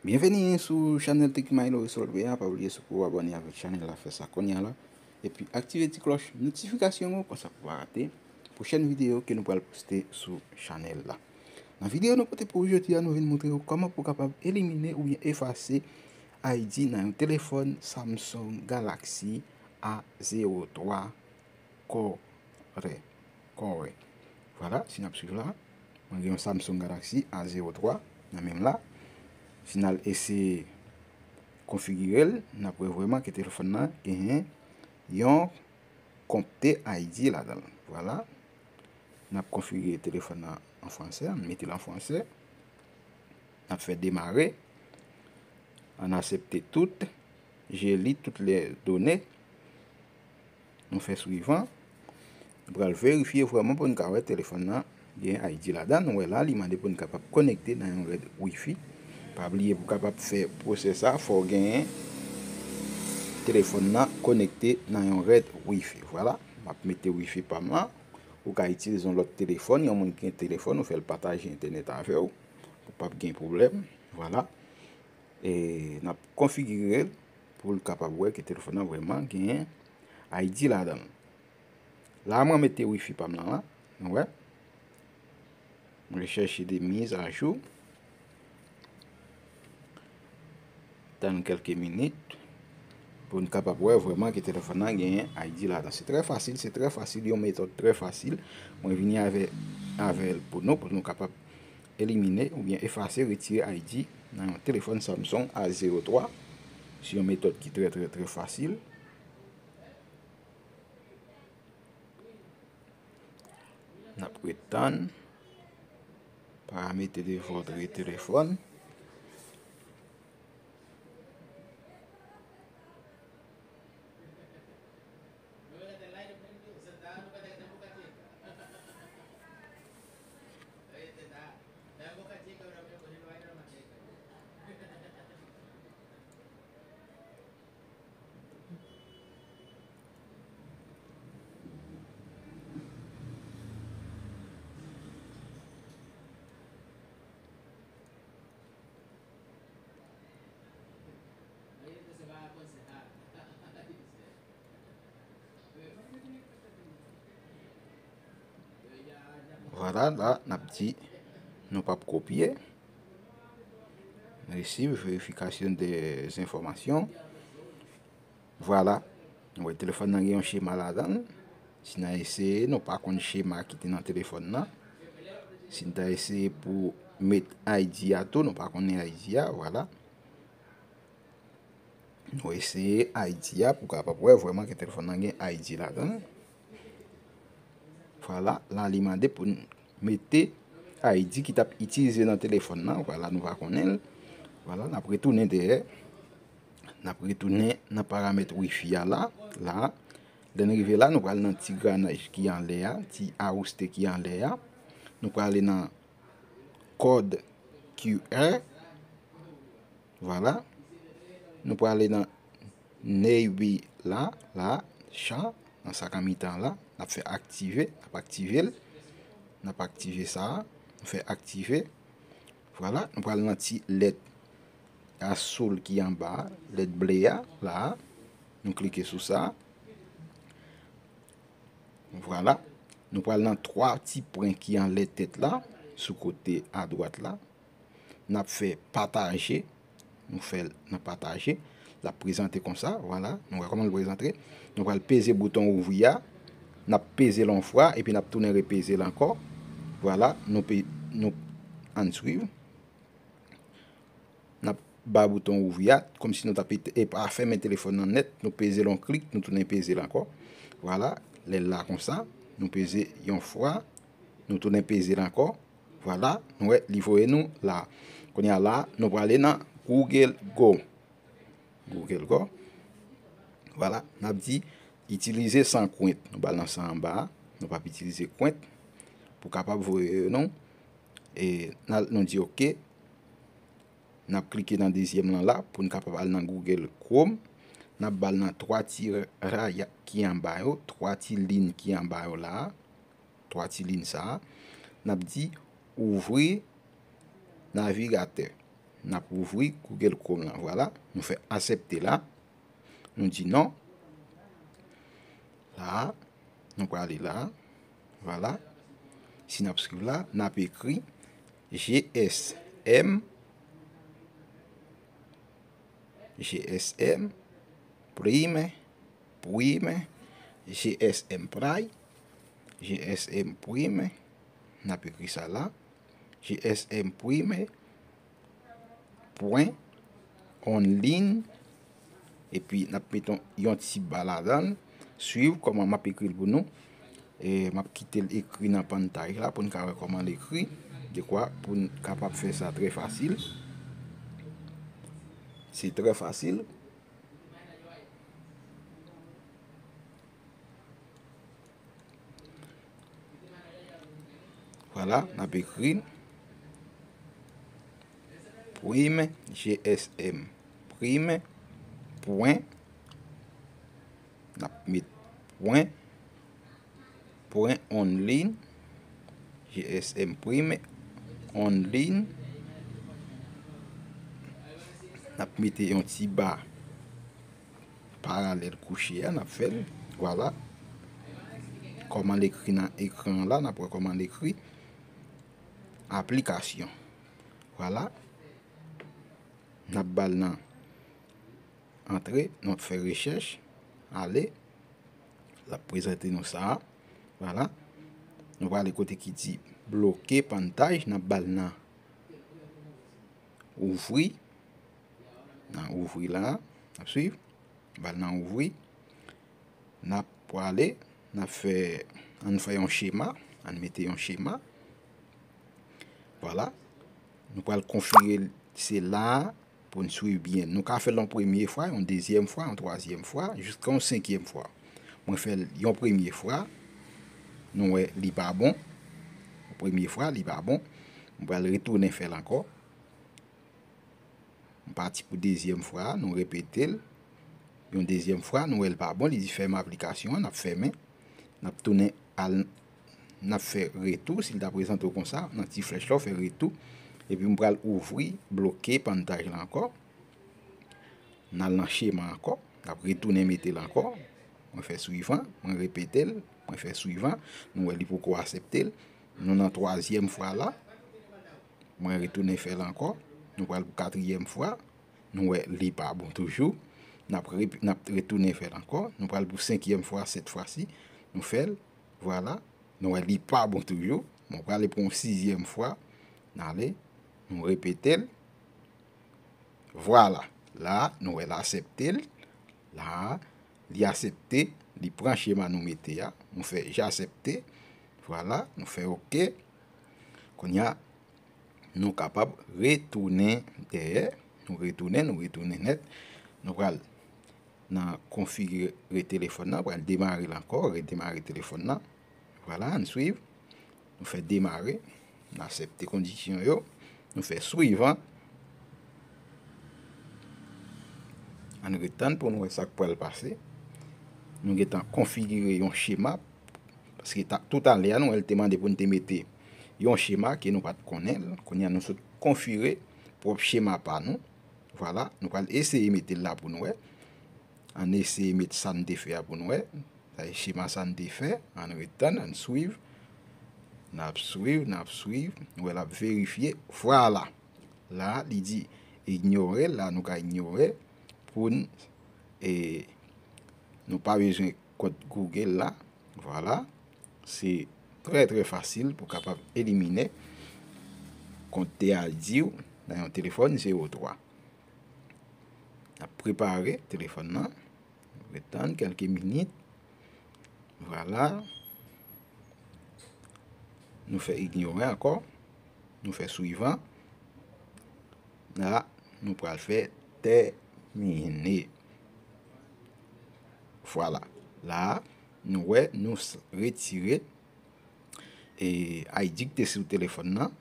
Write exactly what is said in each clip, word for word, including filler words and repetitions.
Byenveni sou chanèl Tech Milo Resolve a. Pa bliye, si w poko abòne avèk chanèl la, fè sa kounye a la. Epi aktive ti klòch notifikasyon an konsa pou pa rate pwochèn videyo ke nou pral poste sou chanèl la. Nan videyo nou pote pou ou jodi a, nou vin montre w kòman pou w kapab elimine oubyen efase I D nan yon telefòn Samsung Galaxy A zewo twa Core. Core. Vwala, si n ap swiv la, mwen gen yon Samsung Galaxy A zewo twa nan men m la. Si n al eseye konfigire l, n ap wè vrèman ke telefòn nan genyen yon konpte I D ladan l. Vwala. N ap konfigire telefòn nan an fransè, n mete l an fransè. N ap fè demare. Ann aksepte tout. Je lis toutes les données. Nou fè swivan. Nou pral verifye vrèman pou n ka wè telefòn nan gen I D ladan. Nou wè la, li mande pou n kapab konekte nan yon rèd Wi-Fi. Pa bliye, pou kapab fè pwosè sa, fò w genyen telefòn nan konekte nan yon rèd Wi-Fi. Vwala, m ap mete Wi-Fi pa m lan. Ou ka itilize yon lòt telefòn, yon moun ki gen telefòn, ou fè l pataje entènèt avè w, pou p ap gen pwoblèm. Vwala. E n ap konfigire l pou l kapab wè ke telefòn nan vrèman genyen I D ladan l. La, mwen mete Wi-Fi pa m nan la, nou wè. Mwen chèche de mizajou. Tann kèlke minit pou n kapab wè vrèman ke telefòn nan genyen I D ladan. Se trè fasil, se trè fasil, yon metòd trè fasil. Mwen vini avè, avè l pou nou, pou nou kapab elimine oubyen efase, retire I D nan yon telefòn Samsung A zewo twa. Se yon metòd ki trè, trè, trè fasil. N ap ret tann. Paramètres de votre téléphone. Vwala, la, n ap di nou p ap kopye. Receive vérification des informations. Vwala. Nou wè telefòn nan gen yon chema ladan l. Si n a eseye, nou pa konn chema ki te nan telefòn nan. Si n ta eseye pou met I D a tou, nou pa konnen I D a, vwala. Nou eseye I D a pou kapab wè vrèman ke telefòn nan gen I D ladan l. Vwala, la li mande pou n mete I D ki t ap itilize nan telefòn nan. Vwala, nou pa konnen l. Vwala, n ap retounen dèyè. N ap retounen nan paramèt Wi-Fi a la. La, lè n rive la, nou pral nan ti granaj ki anlè a, ti awouste ki anlè a. Nou prale nan kòd Q R. Vwala. Nou prale nan neybi la, la, chan, nan sa k an mitan la. N ap fè aktive, n ap aktive l. N ap aktive sa a. Nou fè aktive. Vwala, nou pral nan ti lèt asoul ki anba a, lèt ble a, la a. Nou klike sou sa. Vwala. Nou pral nan twa ti pwen ki anlè tèt la, sou kote adwat la. N ap fè pataje. Nou fè l nan pataje. L ap prezante konsa, vwala. Nou wè kòman l prezante. Nou pral peze bouton ouvri a. N ap peze l yon fwa, epi n ap tounen repeze l ankò. Vwala, nou pe, nou, ann swiv. N ap ba bouton ouvri a, kòmsi nou t ap ete-, e pa fèmen telefòn nan nèt, nou peze l yon klik, nou tounen peze l ankò. Vwala, lè l la konsa, nou peze yon fwa, nou tounen peze l ankò. Vwala, nou wè, li voye nou la. Kounye a la, nou prale nan Google Go. Google Go. Vwala, n ap di, itilize san kwent. Nou ba l nan san anba a. Nou p ap itilize kwent. Pou kapab voye yo nou. E n al, nou di oke. N ap klike nan dezyèm lan la pou n kapab al nan Google Chrome. N ap ba l nan twa ti ray ki anba yo, twa ti liy ki anba yo la a. Twa ti liy sa a. N ap di, ouvri navigatè. N ap ouvri Google Chrome lan. Vwala, nou fè aksepte la. Nou di non. La, nou prale la. Vwala. Si n ap swiv la, n ap ekri G S M, G S M Prime, Prime, G S M Prime, G S M Prime, n ap ekri sa la, G S M Prime, pwen, online, epi n ap mete yon, yon ti ba ladan l, swiv kòman m ap ekri l pou nou. E, m ap kite l ekri nan pantay la pou n ka wè kòman l ekri, dekwa pou n kapab fè sa trè fasil. Se trè fasil. Vwala, n ap ekri Prime, G S M Prime, pwen, n ap met pwen, pwen online, G S M Prime online. N ap mete yon ti ba paralèl kouche a, n ap fè l. Vwala. Kòman l ekri nan ekran an la, n ap wè kòman l ekri. Aplikasyon. Vwala. N ap ba l nan antre, n ap fè rechèch. Ale. L ap prezante nou sa a. Vwala. Nou prale kote ki di bloke pantay, n ap ba l nan ouvri. Nan ouvri la, n ap swiv. Ba l nan ouvri. N ap prale, n ap fè, ann fè yon chema, ann mete yon chema. Vwala. Nou pral konfigire l, se la pou n swiv byen. Nou ka fè l yon premye fwa, yon dezyèm fwa, yon twazyèm fwa, jiska yon senkyèm fwa. Mwen fè l yon premye fwa, nou wè li pa bon. Yon premye fwa, li pa bon. Mwen pral retounen fè l ankò. M pati pou dezyèm fwa a, nou repete l. Yon dezyèm fwa, nou wè l pa bon, li di fèmen aplikasyon an, n ap fèmen. N ap tounen al, n ap fè retou, si l ta prezante w konsa, nan ti flèch la, w fè retou. Epi m pral ouvri, bloke pantay la ankò. N al nan chema ankò, n ap retounen mete l ankò. Mwen fè swivan, mwen repete l, mwen fè swivan. Nou wè li poko aksepte l. Nou nan twazyèm fwa la. Mwen retounen fè l ankò. Nou pral pou katriyèm fwa. Nou wè li pa bon toujou. N ap re-, n ap retounen fè l ankò. Nou pral pou senkyèm fwa, sèt fwa si. Nou fè l. Vwala. Nou wè li pa bon toujou. Mwen prale pou yon sizyèm fwa. N ale. Nou repete l. Vwala. La, nou wè l aksepte l. La, li aksepte. Li pran chema nou mete a. Nou fè j'accepte. Vwala. Nou fè oke. Kounye a, nou kapab retounen dèyè. Nou retounen, nou retounen nèt. Nou pral nan konfigire telefòn nan, pral demare l ankò, redemare telefòn nan. Vwala, ann swiv. Nou fè demare, n aksepte kondisyon yo. Nou fè swivan. Ann ret tann pou n wè sa k pral pase. Nou gentan konfigire yon chema. Paske ta, toutalè a, nou wè l te mande pou n te mete yon chema ke nou pa t konnen l. Kounye a, nou sot konfigire pwòp chema pa nou. Vwala, nou pral eseye mete l la pou n wè. Ann eseye met sa n te fè a pou n wè. Sa e chema sa n te fè. Ann ret tann, ann swiv. N ap swiv, n ap swiv. Nou wè l ap verifye. Vwala. La, li di inyore. La, nou ka inyore pou n, e, nou pa bezwen kont Google la. Vwala. Se trè, trè fasil pou kapab elimine kont T A D I W nan yon telefòn zewo twa. N ap prepare telefòn nan. Ret tann kèlke minit. Vwala. Nou fè inyore ankò. Nou fè swivan. La, nou pral fè tèmine. Vwala. La, nou wè, nou s-, retire e, I D ki te sou telefòn nan.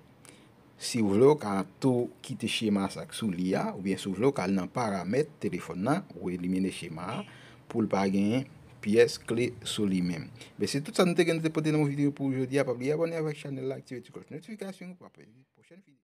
Si w vle, w ka tou kite chema sa k sou li a, oubyen si w vle, w ka al nan paramèt telefòn nan, ou elimine chema a, pou l pa genyen pyès kle sou li menm. Men se tout sa nou te gen pou te pote nan yon videyo pou jodi a. Pa bliye abòne avèk chanèl la, aktive ti klòch notifikasyon pou w pa pèdi pwochèn videyo.